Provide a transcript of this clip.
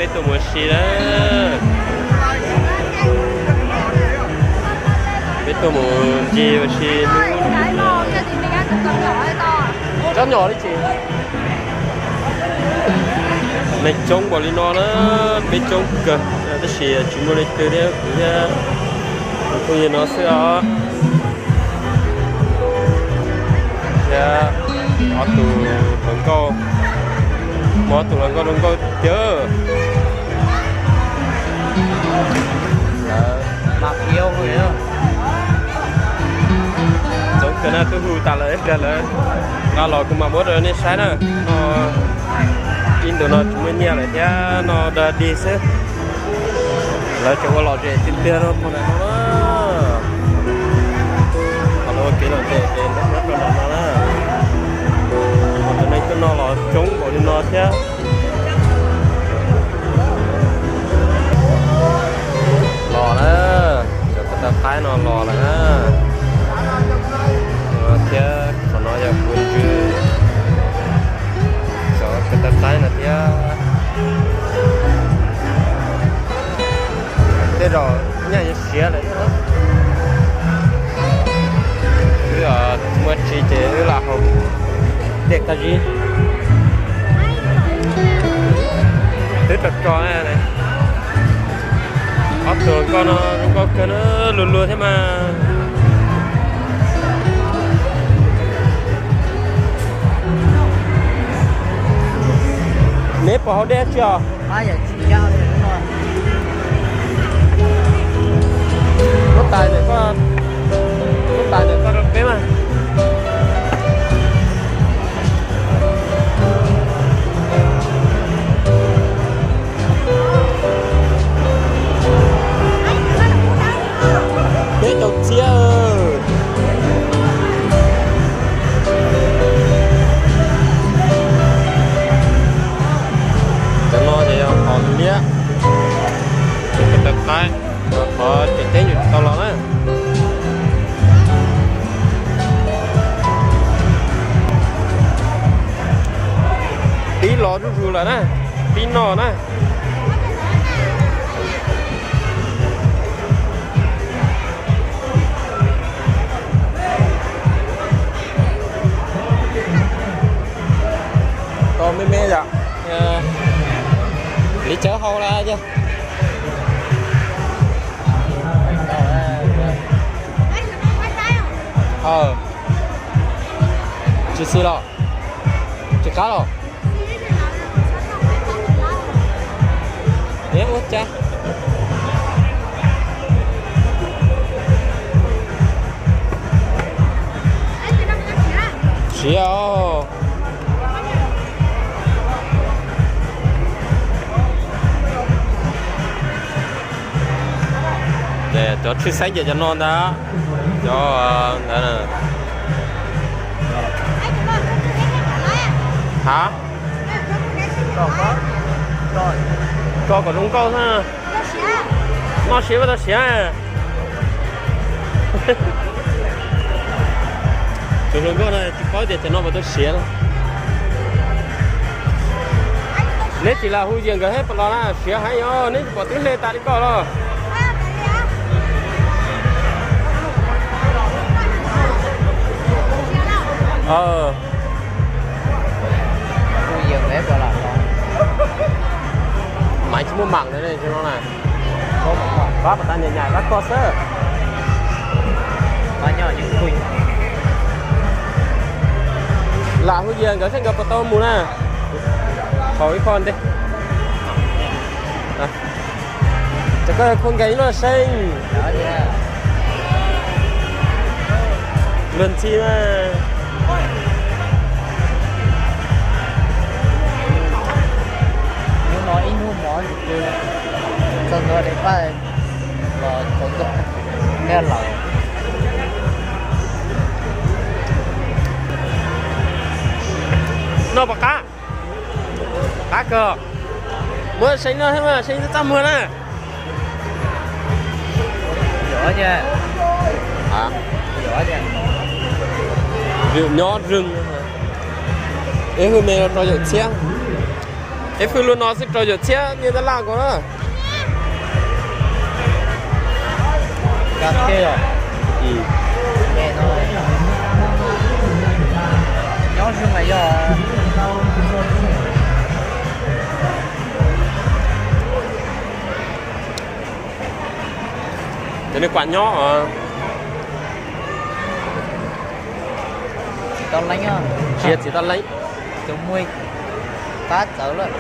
Peb tuaj mus ua si na. Peb tuaj mus ncig ua si hnub tsob nyom li ces. Neeg coob npaum li no na, peb coob kawg, tab sis tsis muaj leej twg thiab, kuv thiab tus phooj ywg no xwb os. Thiab ob tug hluas nkauj, muaj ob tug hluas nkauj zoo nkauj tiag. Lawv mas phiab txoov kawg na, twb hu tas lawm, ib pliag lawv nqa los kuv mam muab rau nej saib na. No ib ntus no tsis muaj nyiaj lawm thiab, no dag dig xwb. Lawv tseem ua lom zem tiag tiag no, qhov ntawm no na. Qhov lawv ua kev lom zem ces lawv muab rau ntawm no na. Qhov ntawm no tuaj no los coob npaum li no thiab. Los na, cov ko taw qaib no los lawm na. Thiab qhov no yog kuv ntswg cov ko taw qaib no thiab. Tej zaum nyaj yuav siav lawm thiab. Wb muaj tsis ces wb lam haus dej qab zib. Twb tso tso na. Ob tug nkauj no zoo nkauj kawg na, luag luag thiab mas. Neb puas haus dej tsi os? Huab tais ntawm koj, huab tais ntawm koj rau peb mas. Peb caug txhiab. Cov no ces yog qhov liab, qhov tawv qaib, qhov tseem ceeb yus tsis tau los na. Pib los zuj zus lawm na, pib noj na. Tau me me yom. Li cawv hau la yog. Tsis xis los? Tsis qab los? Ua cas siav os. Ces cov tshwj xeeb ces cov no ntag, cov ntawd. Ha, tso kom zoo nkauj xwb. Noj siav puas tau siav? Tus hluas nkauj no tsis paub tias cov no puas tau siav. Neb tsis lam hu Yias nkawd thiab los na, siav heev os, neb tsis pom twb hle tas li koj los. Maiv tsis muaj mam no na. Pab pas tas nyam nyam pab koj xwb. Lam hu Yias nkawd seb nkawd puas tau mus na. Haus ib qho ntej. Ces koj khua nkees ib lub seej. Luag ntxhi na. Hnub no ib hnub mov txog ntua li paj los txog ntua neb lawm. Noj puas qab? Qab kawg. Muab seev noj thiab mas, seev txaj muag na. Nyob rwg, ib hwj me rau yaum txhiab. Ib fwj lub no xwb rau caum txhiab nyiaj tab laj nkaus na. Nyob zoo mas yog. Cov nej kuam nyob. Tsis tau leej, tsis tau leej. Tus muag qab txawv lawm.